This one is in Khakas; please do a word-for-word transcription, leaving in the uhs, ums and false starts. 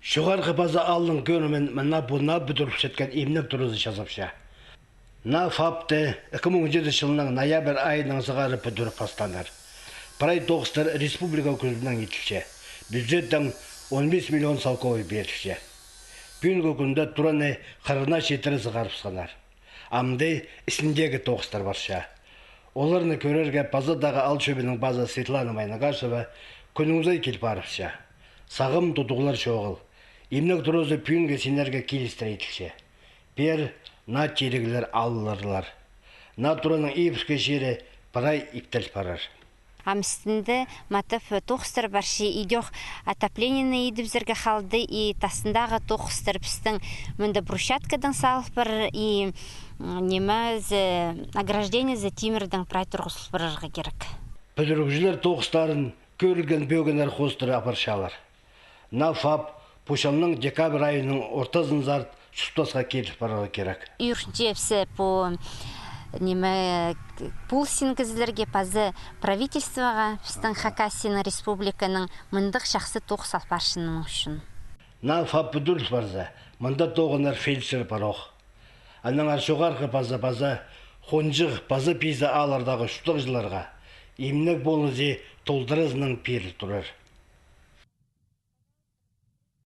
Чоғархы Паза аалның кӧрімін мына пу наа пӱдірілчеткен имнег туразы чазапча. Наа ФАПты ікі муң он читі чылның ноябрь айынаң сығара пӱдіріп пастааннар. Прай тоғыстар республика кӱзінең иділче. Бюджеттең он пис миллион салковай пирілче. Пӱӱнгі кӱнде тураны хырығ на читіре сығарыбысханнар. Амды істіндегі тоғыстар парча. Оларны кӧрерге Пазадағы аал чӧбінің пазы Светлана Майнагашева кӱннің сай кил парыбысча. Сағам тудығлар чоғыл. Имнег туразы пӱӱнгі синнерге килістіре иділче. Пеер наа тиріглер алыларлар. Наа тураның ибіркі чирі прай иптел парар. Ам істінде матап тоғыстар парча, идӧк отоплениені идібізерге халды, и тастындағы тоғыстар пістің мында брусчаткадаң салып парар, и, м, ниме, зе, ограждениезі тимірдең прай турғызыл парарға кирек. Пӱдірігҷілер тоғыстарын кӧрілген пӧгіннер хоостыра апарчалар. Наа ФАП пу чылның декабрь айының ортазынзар чуртасха киріп парарға кирек. Ӱрінчебіс пу, ниме, пулсин кізілерге, паза правительствоға, пістің Хакасияның республиканың мындағ чахсы тоғыс ал парчатханы ӱчӱн. Наа ФАП пӱдіріл парза, мында тоғынар фельдшер пар ох. Аннаңар Чоғархы Паза, паза Хонҷых, паза Пиза ааллардағы чуртағҷыларға имнег полызы толдыразынаң пиріл турар.